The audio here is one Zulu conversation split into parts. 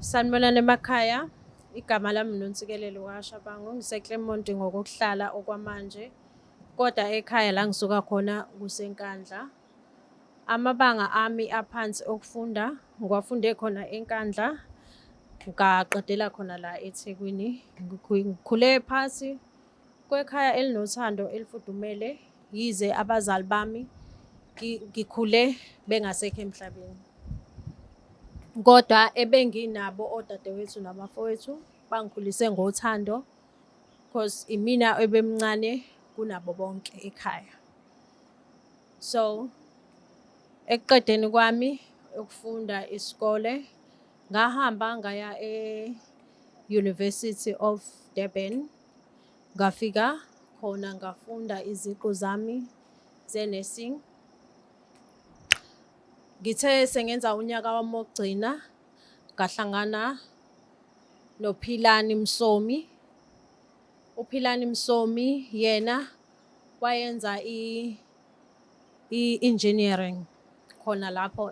Sanibonani emakhaya. Igama lami Nonsikelelo kaShabangu, ngiseClermont ngokokuhlala okwamanje, kodwa ekhaya la ngisuka khona kuseNkandla. Amabanga ami aphansi okufunda ngiwafunde khona eNkandla, ngaqedela khona la eThekwini. Ngikhule phasi kwekhaya elinothando elifudumele, yize abazali bami ngikhule bengasekho emhlabeni. Kodwa ebenginabo odadewethu nabafowethu bangikhulise ngothando cause imina ebemncane kunabo bonke ekhaya. So ekuqedeni kwami ukufunda isikole ngahamba ngaya e-University of Durban, ngafika khona ngafunda iziqu zami ze-nursing. Ngithe sengenza unyaka wami wokugcina ngahlangana noPhilani Msomi. UPhilani Msomi yena wayenza i-engineering khona lapho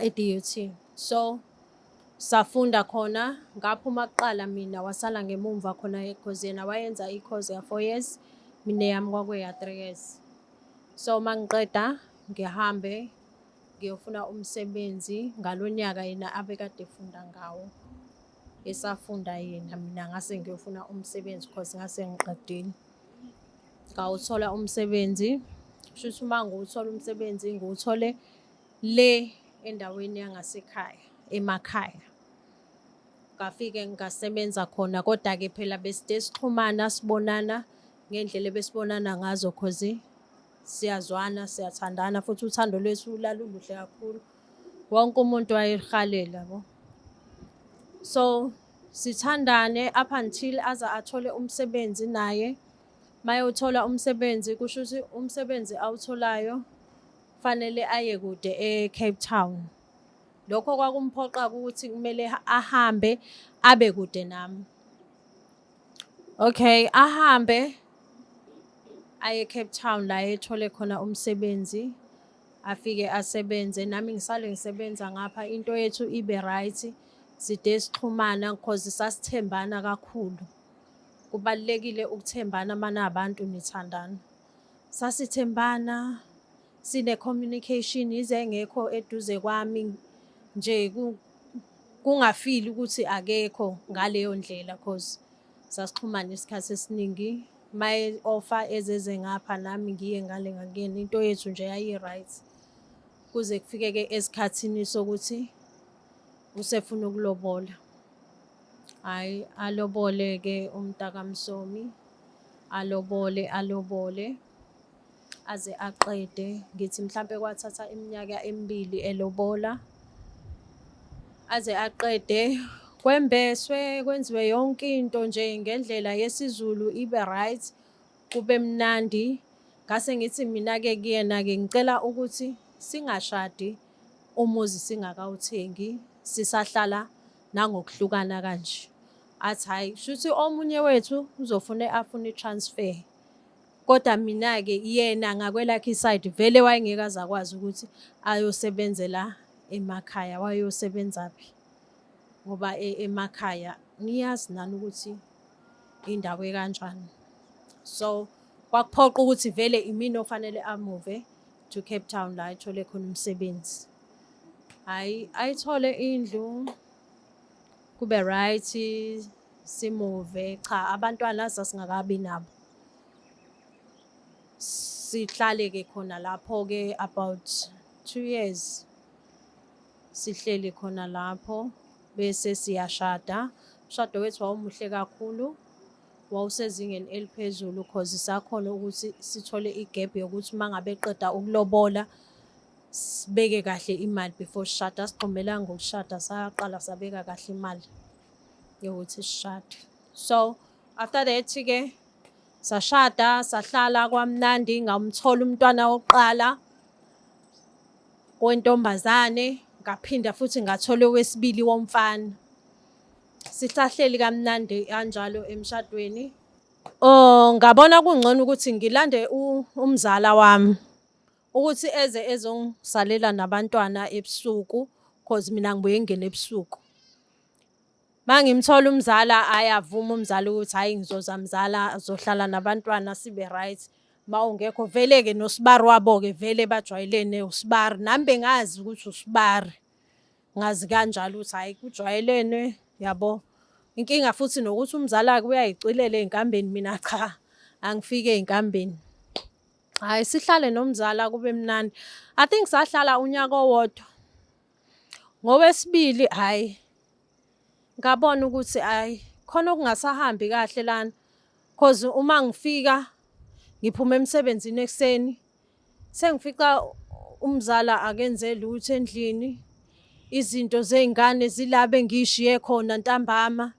e-DUT. So safunda khona, ngaphuma kuqala mina wasala ngemumva khona cause yena wayenza i-course ya-4 years, mina eyami kwakuya 3 years. So mangiqeda ngihambe ngiyofuna umsebenzi ngalo nyaka yena abekade efunda ngawo. Esafunda yena, mina ngase ngiyofuna umsebenzi cause ngase ngiqedile. Ngawuthola umsebenzi, kushuthi uma ngiwuthola umsebenzi ngiwuthole le endaweni yangasekhaya, emakhaya. Ngafike ngasebenza khona, kodwa-ke phela beside sixhumana sibonana ngendlela ebesibonana ngazo cause siyazwana, siyathandana futhi uthando lwethu laluluhle kakhulu. Wonke umuntu wayeluhalela yabo. So sithandane up until aze athole umsebenzi naye. Mayewuthola umsebenzi, kusho ukuthi umsebenzi awutholayo fanele aye kude e-Cape Town. Lokho kwakumphoqa ukuthi kumele ahambe abe kude nami. Okay, ahambe aye e-Cape Town la ethole khona umsebenzi, afike asebenze, nami ngisale ngisebenza ngapha, into yethu ibe right, side sixhumana cause sasithembana kakhulu. Kubalulekile ukuthembana uma nabantu nithandana. Sasithembana, sine-communication, yize engekho eduze kwami nje kungafili ukuthi akekho ngaleyo ndlela cause sasixhumana isikhathi esiningi. Maye-offer ezeze ngapha nami ngiye ngale ngakuyena, into yethu nje yayi-right. Kuze kufike-ke esikhathini sokuthi usefuna ukulobola. Hhayi, alobole-ke umntakaMsomi, alobole, alobole aze aqede. Ngithi mhlampe kwathatha iminyaka emibili elobola aze aqede. Kwembeswe, kwenziwe yonke into nje ngendlela yesiZulu ibe right, kube mnandi. Ngase ngithi mina-ke kuyena-ke ngicela ukuthi singashadi umuzi singakawuthengi, sisahlala nangokuhlukana kanje. Athi hhayi, shuthi omunye wethu uzofune afune i-transfer. Kodwa mina-ke yena ngakwelakhe i-side vele wayengeke aze akwazi ukuthi ayosebenzela emakhaya, wayeyosebenzaphi? Ngoba emakhaya niyazi nani ukuthi indawo ekanjani. So kwakuphoqa ukuthi vele imina ofanele a-move to Cape Town la ethole khona umsebenzi. Hhayi, ayithole indlu kube right, si-move. Cha, abantwana sasingakabi nabo. Sihlale-ke khona lapho-ke about 2 years sihleli khona lapho bese siyashada. Umshado wethu wawumuhle kakhulu, wawusezingeni eliphezulu cause sakhona ukuthi sithole i-gap yokuthi uma ngabe eqeda ukulobola sibeke kahle imali before sishada. Asigxumelanga ngokushada, saqala sabeka kahle imali yokuthi sishade. So after that-ke sashada, sahlala kwamnandi, ngamthola umntwana wokuqala wentombazane, ngaphinda futhi ngathola owesibili womfana. Sisahleli kamnandi kanjalo emshadweni. Oh, ngabona kungcono ukuthi ngilande umzala wami ukuthi eze ezongisalela nabantwana ebusuku. Cause mina ngibuye ngingene ebusuku. Uma ngimthola umzala ayavuma umzala ukuthi hhayi ngizoza mzala zohlala nabantwana sibe right. Uma ungekho vele-ke nosibari wabo-ke vele bajwayelene usibari. Nami bengazi ukuthi usibari. Ngazi kanjalo ukuthi hhayi kujwayelene yabo. Inkinga futhi nokuthi umzala-ke uyayicwilela ey'nkambeni mina cha angifiki ey'nkambeni. Hhayi sihlale nomzala kube mnandi. I think sahlala unyaka owodwa. Ngowesibili hhayi ngabona ukuthi hhayi khona okungasahambi kahle lana cause uma ngifika ngiphuma emsebenzini ekuseni sengifica umzala akenze lutho endlini, izinto zey'ngane zila bengiy'shiye khona ntambama.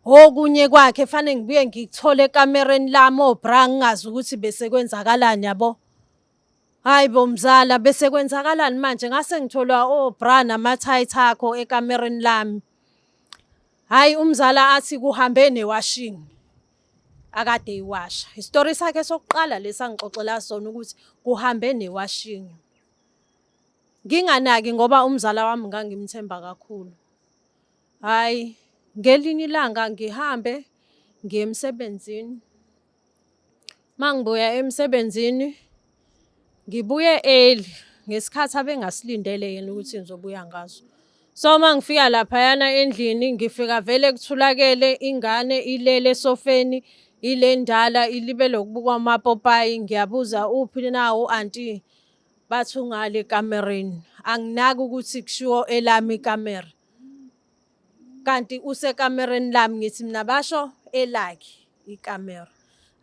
Okunye kwakhe fanele ngibuye ngikuthole ekamereni lami obra ngingazi ukuthi bese kwenzakalani yabo. Hayi bo mzala bese kwenzakalani manje ngase ngitholwa obra nama-tight akho ekamereni lami. Hayi umzala athi kuhambe newashing akade iwasha. Isitori sakhe sokuqala lesi angixoxela sona ukuthi kuhambe newashing. Nginganaki ngoba umzala wami ngangimthemba kakhulu. Hhayi ngelinye ilanga ngihambe ngiye emsebenzini. Mangibuya emsebenzini ngibuye early ngesikhathi abengasilindele yena ukuthi ngizobuya ngaso. So uma ngifika laphayana endlini ngifika vele kuthulakele ingane ilele esofeni ile ndala ilibele ukubukwa amapopayi ngiyabuza uphi na u-anti bathi ungale ekamereni anginaki ukuthi kushiwo elami ikamera. Kanti usekamereni lami ngithi mina basho elakhe ikamero.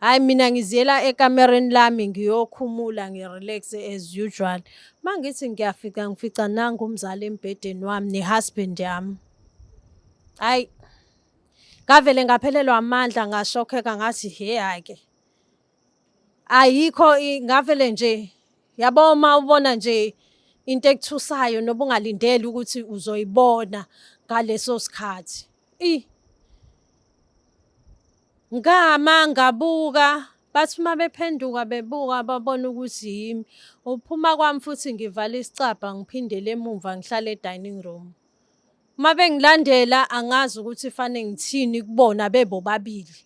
Hhayi mina ngiziyela ekamereni lami ngiyokhumula ngi-relax-e as usual. Uma ngithi ngiyafika ngifica nangu umzali embhedeni wami ne-husband yami. Hhayi ngavele ngaphelelwa amandla ngashokheka ngathi hhe hhayi-ke. Ayikho ngavele nje yabo uma ubona nje into ekuthusayo noba ungalindele ukuthi uzoyibona ngaleso sikhathi. I ngama ngabuka bathi uma bephenduka bebuka babona ukuthi yimi. Uphuma kwami futhi ngivala isicabha ngiphindele emumva ngihlale e-dining room. Uma bengilandela angazi ukuthi fanele ngithini kubona bebobabili.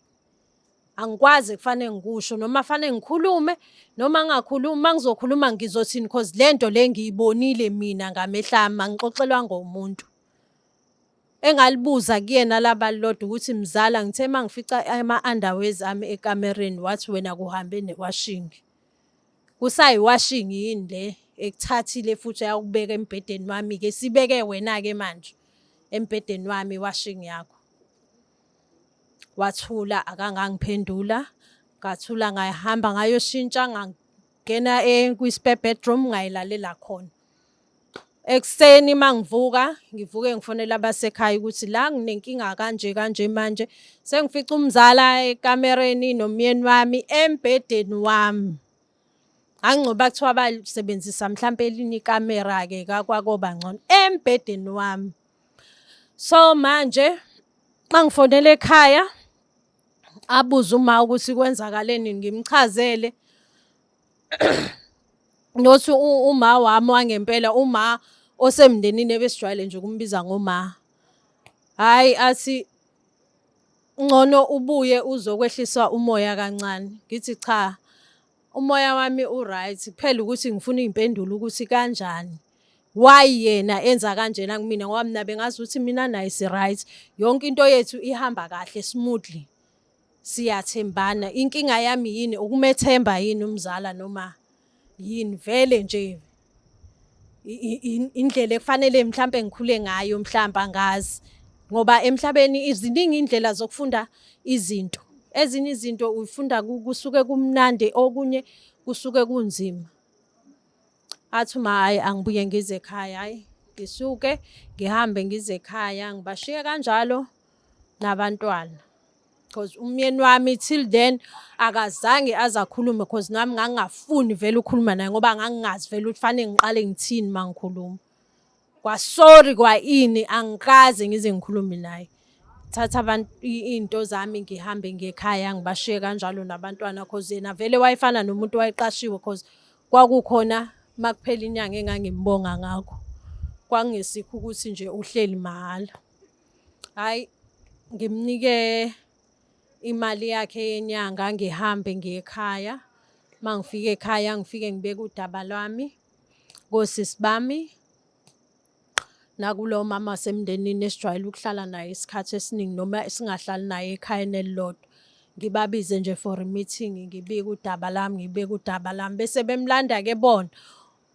Angikwazi kufanele ngikusho noma fanele ngikhulume noma ngingakhulumi uma ngizokhuluma ngizothini cause le nto le ngiyibonile mina ngamehlo ami angixoxelwanga umuntu. Engalibuza kuyena laba lilodwa ukuthi mzala ngithe uma ngifica ama-underwears ami ekamereni wathi wena kuhambe ne-washing. Kusayi-washing yini le ekuthathile futhi yayokubeka embhedeni wami-ke sibeke wena-ke manje embhedeni wami i-washing yakho. Wathula akangangiphendula, ngathula ngahamba ngayoshintsha ngangena kwi-spare bedroom ngayilalela khona. Ekuseni uma ngivuka, ngivuke ngifonela abasekhaya ukuthi la nginenkinga kanje kanje manje sengifica umzala ekamereni nomyeni wami embhedeni wami. Angingoba kuthiwa basebenzisa mhlampe elinye ikamera-ke kwakoba ngcono embhedeni wami. So manje mangifonela ekhaya abuze uma ukuthi kwenzakaleni ngimchazele nothi uma wami wangempela uma osemndenini ebesijwayele nje ukumbiza ngoma. Hhayi athi ngcono ubuye uzokwehlisa umoya kancane. Ngithi cha umoya wami u-right kuphela ukuthi ngifuna iy'mpendulo ukuthi kanjani. Why yena enza kanjena kumina ngoba mina bengazi ukuthi mina naye si-right yonke into yethu ihamba kahle smoothly siyathembana. Inkinga yami yini ukumethemba yini umzala noma yini vele nje indlela ekufanele mhlampe ngikhule ngayo mhlampe angazi ngoba emhlabeni ziningi indlela zokufunda izinto. Ezinye izinto uyifunda kusuke kumnandi okunye kusuke kunzima. Athi uma hhayi angibuye ngize ekhaya, hhayi ngisuke ngihambe ngize ekhaya ngibashiye kanjalo nabantwana. Cause umyeni wami till then akazange aze akhulume cause nami ngangingafuni vele ukukhuluma naye ngoba ngangingazi vele ukuthi fanele ngiqale ngithini uma ngikhuluma. Kwa-sorry kwa-ini angikaze ngize ngikhulume naye. Thatha abantu iy'nto zami ngihambe ngiye ekhaya ngibashiye kanjalo nabantwana cause yena vele wayefana nomuntu owayeqashiwe cause kwakukhona uma kuphela inyanga engangimbonga ngakho. Kwakungesikho ukuthi nje uhleli mahhala. Hhayi, ngimnike imali yakhe yenyanga ngihambe ngiye ekhaya. Uma ngifika ekhaya ngifike ngibeke udaba lwami kosisi bami nakulo mama wasemndenini esijwayele ukuhlala naye isikhathi esiningi noma singahlali naye ekhayeni elilodwa. Ngibabize nje for meeting ngibike udaba lami, ngibeke udaba lami bese bemlanda-ke bona.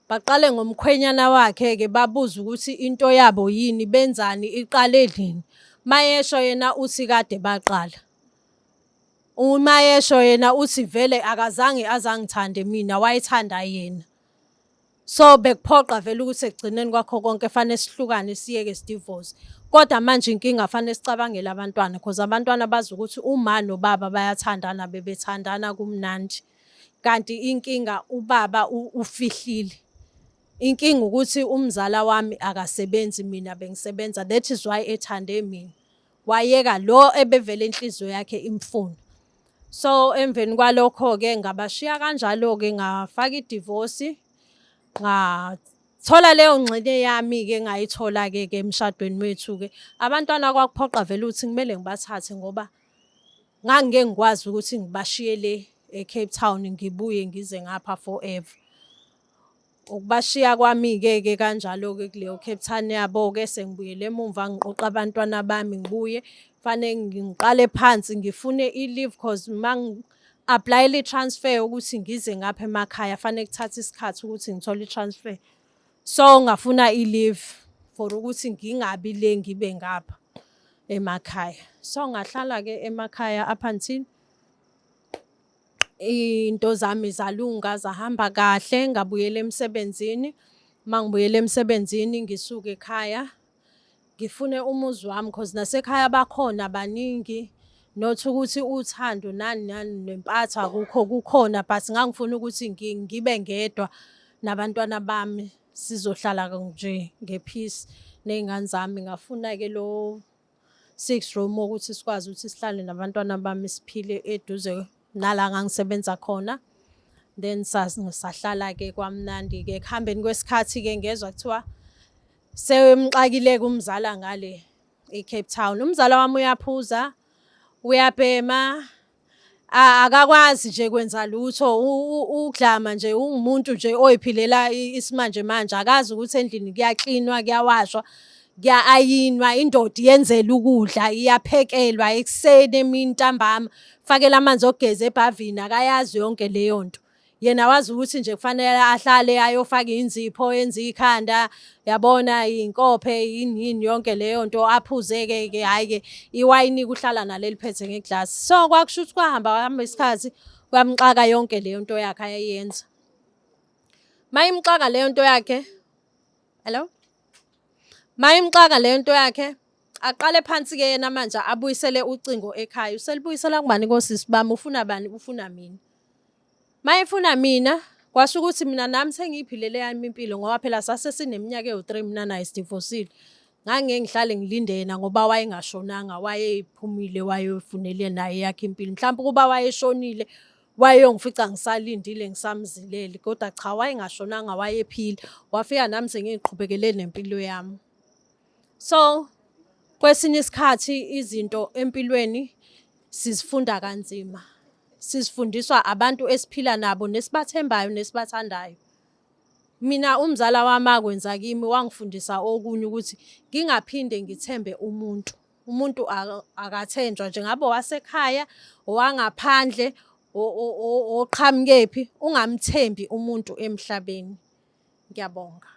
Baqale ngomkhwenyana wakhe-ke babuze ukuthi into yabo yini, benzani, iqale nini. Mayesho yena uthi kade baqala. Umayesho yena uthi vele akazange azangithande mina wayethanda yena. So bekuphoqa vele ukuthi ekugcineni kwakho konke fanele sihlukane siyeke sidivorce. Kodwa manje inkinga fanele sicabangele abantwana because abantwana bazi ukuthi uma nobaba bayathandana bebethandana kumnandi. Kanti inkinga ubaba ufihlile. Inkinga ukuthi umzala wami akasebenzi mina bengisebenza that is why ethande mina. Wayeka lo ebevele inhliziyo yakhe imfuna. So emveni kwalokho-ke ngabashiya kanjalo-ke ngafaka idivosi ngathola leyo ngxenye yami-ke engayithola-ke ke emshadweni wethu-ke. Abantwana kwakuphoqa vele ukuthi kumele ngibathathe ngoba ngangike ngikwazi ukuthi ngibashiye le e-Cape Town ngibuye ngize ngapha forever. Ukubashiya kwami-ke ke kanjalo-ke kuleyo Cape Town yabo-ke sengibuyele emumva ngiqoqa abantwana bami ngibuye fanele ngiqale phansi ngifune i-leave cause uma ngi-apply-ela i-transfer ukuthi ngize ngapha emakhaya fanele kuthathe isikhathi ukuthi ngithole i-transfer. So ngafuna i-leave for ukuthi ngingabi le ngibe ngapha emakhaya. So ngahlala-ke emakhaya up until into zami zalunga zahamba kahle ngabuyela emsebenzini. Uma ngibuyela emsebenzini ngisuke ekhaya ngifune umuzi wami cause nasekhaya bakhona baningi not ukuthi uthando nani nani nempatho akukho kukhona but ngangifuna ukuthi ngibe ngedwa nabantwana bami sizohlala nje nge-peace ney'ngane zami. Ngafuna-ke lo 6 room ukuthi sikwazi ukuthi sihlale nabantwana bami siphile eduze nala ngangisebenza khona. Then sahlala-ke kwamnandi-ke ekuhambeni kwesikhathi-ke ngezwa kuthiwa semxakile-ke umzala ngale e-Cape Town. Umzala wami uyaphuza, uyabhema, akakwazi nje kwenza lutho uGlama nje ungumuntu nje oyiphilela isimanje manje akazi ukuthi endlini kuyaklinwa kuyawashwa kuya-ayinwa indoda iyenzela ukudla iyaphekelwa ekuseni emini ntambama fakela amanzi okugeza ebhavini akayazi yonke leyo nto. Yena wazi ukuthi nje kufanele ahlale ayofaka inzipho enze ikhanda yabona inkophe yini yini yonke leyo nto aphuze-ke ke hhayi-ke iwayini kuhlala naleli phethe ngeglasi. So kwakusho ukuthi kwahamba kwahamba isikhathi kwamxaka yonke leyo nto yakhe ayeyenza. Mayimxaka leyo nto yakhe, hello? Mayimxaka leyo nto yakhe aqale phansi-ke yena manje abuyisele ucingo ekhaya. Uselubuyisela kubani kosisi bami ufuna bani ufuna mina. Mayefuna mina kwasho ukuthi mina nami sengiyiphilele yami impilo ngoba phela sase sineminyaka ewu-3 mina naye sidivosile. Ngangeke ngihlale ngilinde yena ngoba wayengashonanga wayephumile wayefunele naye eyakhe impilo. Mhlawumbe ukuba wayeshonile wayeyongifica ngisalindile ngisamzilele kodwa cha wayengashonanga wayephila. Wafika nami sengiyiqhubekele nempilo yami. So kwesinye isikhathi izinto empilweni sizifunda kanzima. Sizifundiswa abantu esiphila nabo nesibathembayo nesibathandayo. Mina umzala wami akwenza kimi wangifundisa okunye ukuthi ngingaphinde ngithembe umuntu. Umuntu akathenjwa nje ngabe owasekhaya, owangaphandle, oqhamukephi, ungamthembi umuntu emhlabeni. Ngiyabonga.